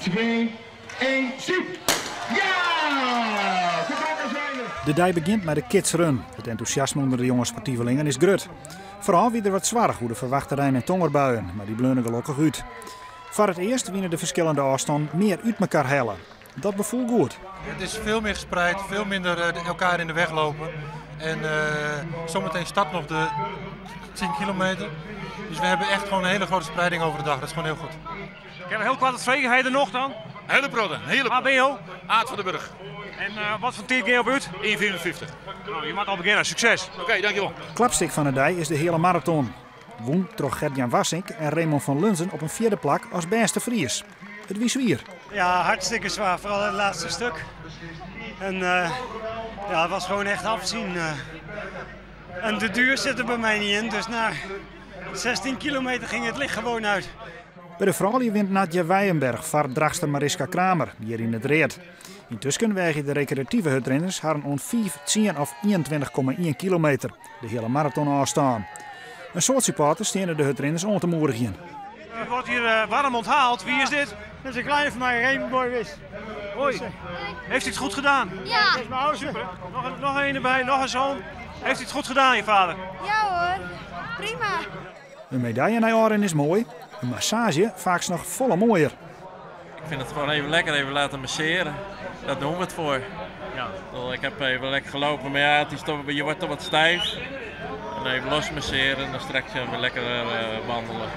2, 1, stop! Ja! De dei begjint mei de Kids Run. It entûsjasme ûnder de jonge sportivelingen is grut. Foarôf wie der wat soarch oer de ferwachte rein en tongerbuien, mar dy bleaune gelokkich út. Foar it earst wiene de ferskillende ôfstannen mear út mekoar helle. Dat befoel goed. Het is veel meer gespreid, veel minder elkaar in de weg lopen. En zometeen start nog de 10 kilometer. Dus we hebben echt gewoon een hele grote spreiding over de dag. Dat is gewoon heel goed. Ik heb heel koart frege, ha je der nocht oan? Hele protte, hele Wa binne jo? Aad van den Burg. En wat foar tiid gean je op út? 1,54. Nou, je moat al begjinne. Sukses. Oké, dankjewel. Klapstik fan de dei is de heale maraton. Wûn troch Gert-Jan Wassink en Raymond van Lunzen op in fjirde plak as bêste Fries. It wie swier. Ja, hartstikke zwaar. Vooral het laatste stuk. En ja, het was gewoon echt afzien. En de duur zit er bij mij niet in, dus na 16 kilometer ging het licht gewoon uit. By de froulju wint Nadja Weijenberg foar Drachtster Mariska Kramer, hjir yn it read. Yntusken weagje de rekreative hurdrinners harren oan 5, 10 of 21,1 kilometer, de heale maratonôfstân. In soad supporters steane de hurdrinners oan te moedigjen. U wordt hier warm onthaald. Wie is dit? Dat is een kleine van mij, Raymond Boy Wis. Hoi. Heeft u het goed gedaan? Ja. Dat is mijn oudste. Super. Nog een erbij, nog een zoon. Heeft u het goed gedaan, je vader? Ja hoor, prima. In medalje nei ôfrin is moai, in massaazje faaks noch folle moaier. Ik vind het gewoon even lekker, even laten masseren. Daar doen we het voor. Ja. Ik heb even lekker gelopen, maar ja, het is toch, je wordt toch wat stijf. En even los masseren en dan straks weer lekker wandelen.